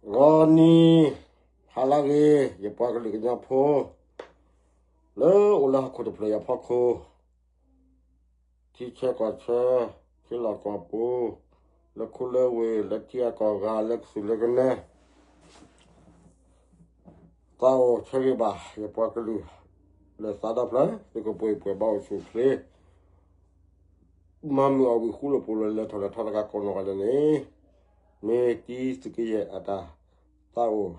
ဂီၤနံၤဟါလၢအဂ့ၤ ယပှၤကလုာ်ကညီဖိ လၢအိၣ်လၢဟီၣ်ခိၣ်တဖျၢၣ်အံၤအဖီခိၣ်, ထံဆၢကီၢ်ဆၢ, ထံလီၢ်ကီၢ်ပူၤ, လၢခူလၢဝ့ၢ်, လၢထံဂၤကီၢ်ဂၤ, လၢကစၢၢ်လၢကနဲ, သးအိၣ်ဆၢဂ့ၤဘၣ် ယပှၤကလုာ် လၢသးဒီဖျၢၣ် သုကပှဲၤပှဲၤဘၣ်အိၣ်ဆူၣ်အိၣ်ချ့ မၤမုာ်အီၣ်ဝံၣ်ဃူလိာ်ပူၤလိာ် လဲၤထီၣ်လဲၤထီတဂၤကိးနီၢ်ဂၤဒဲးန့ၣ်, မ့ၢ်တံသုးကယဲၢ်အတၢ်သးအိၣ်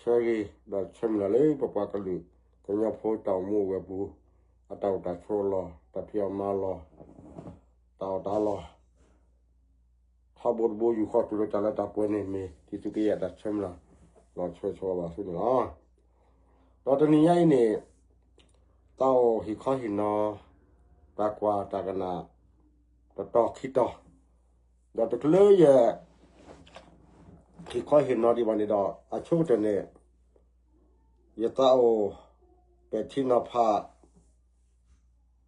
ဆၢဂ့ၤ ဒီးဆၢမုၢ်လၢ်လၢပပှၤကလုာ်ကညီဖိတၢ်အိၣ်မူအိၣ်ဂဲၤပူၤ, အတၢ်အိၣ်တၢ်ဆိးအလီၢ်, တၢ်ဖံးအီၣ်မၤအီၣ်လီၢ်, တၢ်အီၣ်တၢ်အီလီၢ် ထီဘိတဘိယူၢ်ဃီတုၤလၢတၢ်လၢတၢ်ပှဲၤန့ၣ် မ့ၢ်တံသုးကယဲၢ်အတၢ်ဆၢမုၢ်လၢ် လီၤဆီဆီဘၣ်ဆူန့ၣ်လီၤ. ဒီးတနံၤညါအံၤန့ၣ် သးအိၣ်ဟ့ၣ်ခီဟ့ၣ်နီၤ တၢ်ကွၢ်တၢ်ကနၣ် တတီၤခံတီၤ, ဒီးတချုးလၢယ ဟ့ၣ်ခီဟ့ၣ်နီၤဒံးဘၣ်န့ၣ်ဒီး အဆိကတၢၢ်န့ၣ် ယသးအိၣ်ပဲာ်ထံနီၤဖး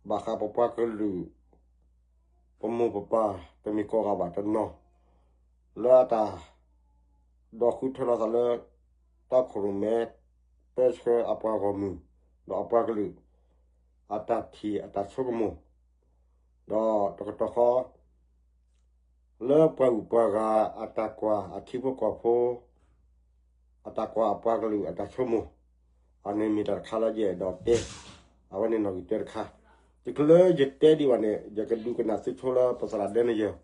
ဘၣ်ဃးပပှၤကလုာ် ပမိၢ်ပပၢ်တမ့ၢ်ကိးဂၤဘၣ်တနီၤ လၢအတၢ် ဒီးဃုထၢလီၤသးလၢ တၢ်ခိၣ်ရိၣ်မဲ ပၢဆှၢအပှၤဂီၢ်မုၢ် ဒီးအပှၤကလုာ် အတၢ်ထံၣ်အတၢ်ဆိကမိၣ်, ဒီးတကတီၢ်ဃီ လၢပှၤဂုၤပှၤဂၤအတၢ်ကွၢ် အထံဖိကီၢ်ဖိ အတၢ်ကွၢ်အပှၤကလုာ်အတၢ်ဆိကမိၣ်, အန့ၣ်မ့ၢ်တၢ်တခါလၢယအဲၣ်ဒိးတဲ, အဝဲန့ၣ်နီၣ်ဂံၢ်တၢတခါ, တချုးလၢယတဲဒံးဘၣ်န့ၣ် ယကဒုးကနၣ်သုဆိလၢပသရၣ်ဒဲန့ယဲၢ်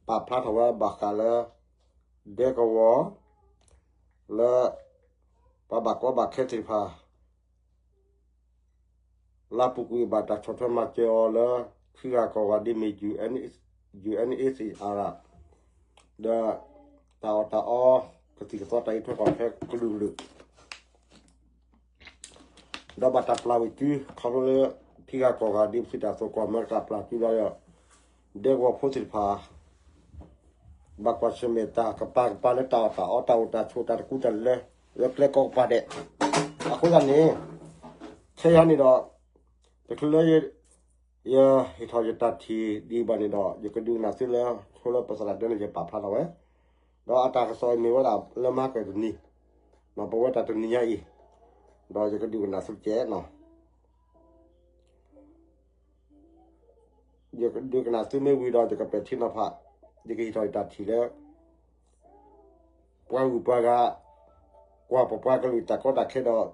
ပာ်ဖျါထီၣ်ဝဲဘၣ်ဃးလၢ ဒဲကဝီၤ လၢ ပှၤဘၣ်ကီဘၣ်ခဲသ့ၣ်တဖၣ် လၢပူၤကွံာ်ဘၣ်တၢ်ဆီၣ်ထွဲမၤစၢၤအီၤလၢ ထံဂၤကီၢ်ဂၤဒ်မ့ၢ် ယူၣ်အ့ၣ်အ့ၣ်စံၣ်အၤရၣ် ဒီး တၢ်အီၣ်တၢ်အီ ကသံၣ်ကသီတၢ်အံးထွဲကွၢ်ထွဲကလုာ်ကလုာ် ဒီးဘၣ်တၢ်ပျၢ်ဝံၤတုၤ ခီဖျိလၢ ထံဂၤကီၢ်ဂၤဒ်ပစံးတၢ်အသိး ကွၢ်မၢတၢ်ပျၢ်တုၤလီၤဒီး ဒဲကဝီၤဖိသ့ၣ်တဖၣ် ဘၣ်ကွၢ်ဆၢၣ်မဲာ်တၢ်ကပၤကပၤလၢတၢ်အီၣ်တၢ်အီ တၢ်အိၣ်တၢ်ဆိး တၢ်တကူတၢ်လဲၤ လၢကျဲကိးကပၤဒဲး, အဃိသတးန့ၣ် ခဲအံၤန့ၣ်ဒီး တချုးလၢ ယဟ့ၣ်ထီၣ်ယတၢ်ထံၣ်ဒံးဘၣ်န့ၣ်ဒီး ယကဒုးကနၣ်သုလၢ ဆိလၢပသရၣ်ဒဲန့ၣ်ယပာ်ဖျါထီၣ်ဝဲ, ဒီးအတၢ်ကစီၣ်အံၤမ့ၢ်ဝဲဒၣ်လၢမၤကၢၢ်တနံၤ, ပဝဲတၢ်တနံၤညါအံၤ, ဒီးယကဒုးကနၣ်သုကဲးနီၤ ယကဒုးကနၣ်သုမ့ၢ်ဝံၤဒီး ယကပဲာ်ထံနီၤဖး, ယကဟ့ၣ်ထီၣ်ယတၢ်ထံၣ်လၢ ပှၤဂုၤပှၤဂၤ ကွၢ်ပပှၤကလုာ်တၢ်ကီတၢ်ခဲဒီး